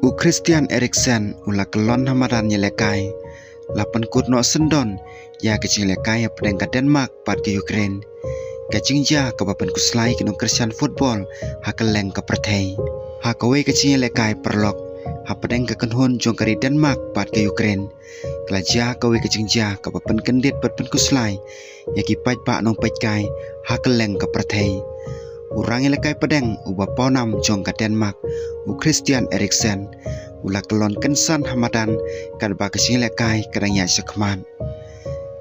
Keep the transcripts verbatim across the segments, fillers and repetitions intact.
U Christian Eriksen u la kyllon ha madan ïalehkai. La pynkut noh syndon ïa ka jingïalehkai hapdeng ka Denmark bad ka Ukraine. Ka jingjia kaba pynkhuslai ki nongkyrshan football ha kylleng ka pyrthei. Ha kawei ka jingïalehkai paralok hapdeng ka kynhun jong ka ri Denmark bad ka Ukraine, ka la jia kawei ka jingjia kaba pynkyndit bad pynkhuslai ïa ki paidbah nongpeitkai ha kylleng ka pyrthei. U rangïalehkai pdeng uba pawnam jong ka Denmark, u Christian Eriksen, u la kyllon kynsan ha madan katba ka jingïalehkai ka dang ïaid shakhmat.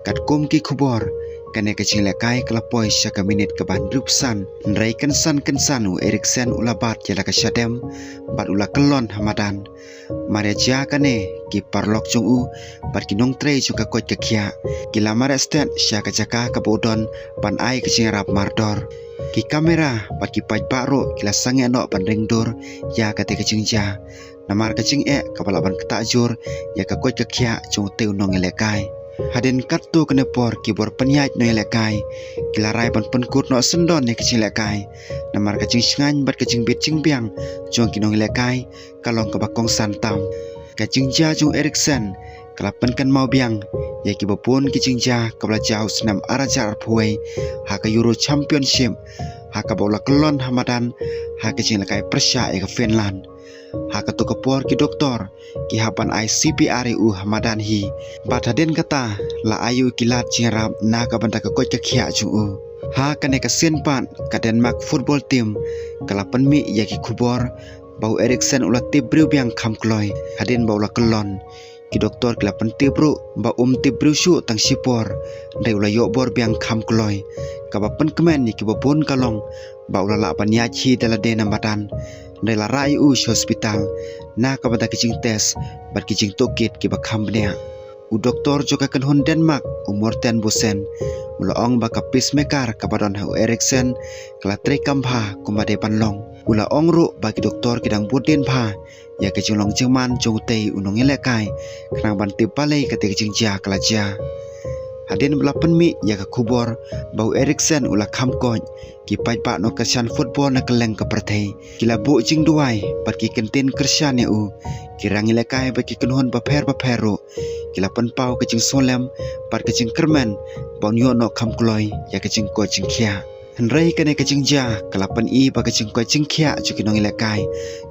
Katkum ki khubor, kane ka jingïalehkai ka la poi sha ka minit kaba hynriewphew san, hynrei kynsan kynsan u Eriksen u la bat ïa la ka shadem bad u la kyllon ha madan. Mar ïa jia kane, ki paralok jong u bad ki nongtrei jong ka koit ka khiah ki la mareh stet sha ka jaka kaba u don ban ai ka jingïarap mardor. Ki kamera bad ki paidbah ruh ki la sangeh noh ban ring dur ïa kata ka jingjia, namar ka jingeh kaba lah ban ktah jur ïa ka koit ka khiah jong utei u nongïalehkai. Hadien katto katne por ki bor pynïaid nongïalehkai ki la rai ban pynkut noh syndon ïa ka jingïalehkai, namar ka jingshngaiñ bad ka jingbit jingbiang jong ki nongïalehkai ka long kaba kongsan tam. Ka jingjia jong u Eriksen ka la pynkynmaw biang ïa kiba bun ki jingjia kaba la jia ha u snem ar hajar arphew wei ha ka Euro Championship, ha kaba u la kyllon ha madan ha ka jingïalehkai pyrshah ïa ka Finland. Ha kato ka por ki doktor ki hap ban ai C P R ïa u ha madan hi, bad hadien kata la ai ïa u ki lad jingïarap na ka bynta ka koit ka khiah jong u. Ha kane ka sien pat, ka Denmark football team ka la pynmih ïa ki khubor ba u Eriksen u la tip briew biang kham kloi hadien ba u la kyllon. Ki doktor ki la pyntip ruh ba um tip briew shuh tang shipor, hynrei u la ïoh bor biang kham kloi. Kaba pynkmen ïa kiba bun ka long ba u la lah ban ïaid hi da lade na madan, hynrei la rah ïa u sha hospital na ka bynta ki jingtest bad ki jingtohkit kiba kham bniah. U doktor jong ka kynhun Denmark, u Morten Boesen, u la ong ba ka pacemaker kaba don ha u Eriksen ka la treikam bha kumba dei ban long. U la ong ruh ba ki doktor ki dang bud dien bha ïa ka jinglong jingman jong utei u nongïalehkai khnang ban tip balei kata ka jingjia ka la jia. Hadien ba la pynmih ïa ka khubor ba u Eriksen u la kham koit, ki paidbah nongkyrshan football na kylleng ka pyrthei ki la buh jingduwai bad ki kyntien kyrshan ïa u. Ki rangïalehkai bad ki kynhun bapher bapher ruh ki la pynpaw ka jingsngewlem bad ka jingkyrmen ba un ïoh noh kham kloi ïa ka jingkoit jingkhiah. Hynrei kane ka jingjia ka la pyni ba ka jingkoit jingkhiah jong ki nongïalehkai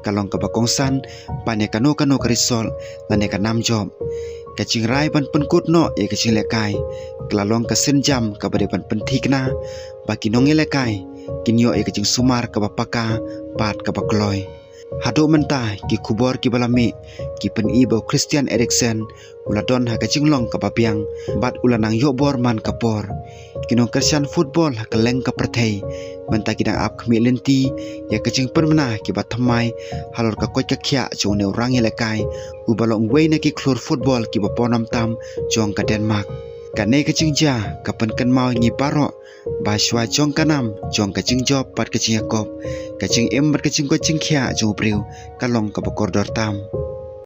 ka long kaba kongsan ban ïa kano kano ka result lane ka nam jop. Ka jingrai ban pynkut noh ïa ka jingïalehkai ka la long ka sienjam kaba dei ban pynthikna ba ki nongïalehkai kin ïoh ïa ka jingsumar kaba paka bad kaba kloi. Haduh mynta, ki khubor kiba la mih ki pyni ba u Christian Eriksen u la don ha ka jinglong kaba biang bad u la nang ïoh bor man ka por. Ki nongkyrshan football ha kylleng ka pyrthei mynta ki dang ap khmih lynti ïa ka jingpynbna kiba thymmai halor ka koit ka khiah jong une u rangïalehkai uba long uwei na ki khlur football kiba pawnam tam jong ka Denmark. Kane ka jingjia ka pynkynmaw ïa ngi baroh ba shuwa jong ka nam jong ka jingjop bad ka jingïakob, ka jingim bad ka jingkoit jingkhiah jong u briew ka long kaba kordor tam.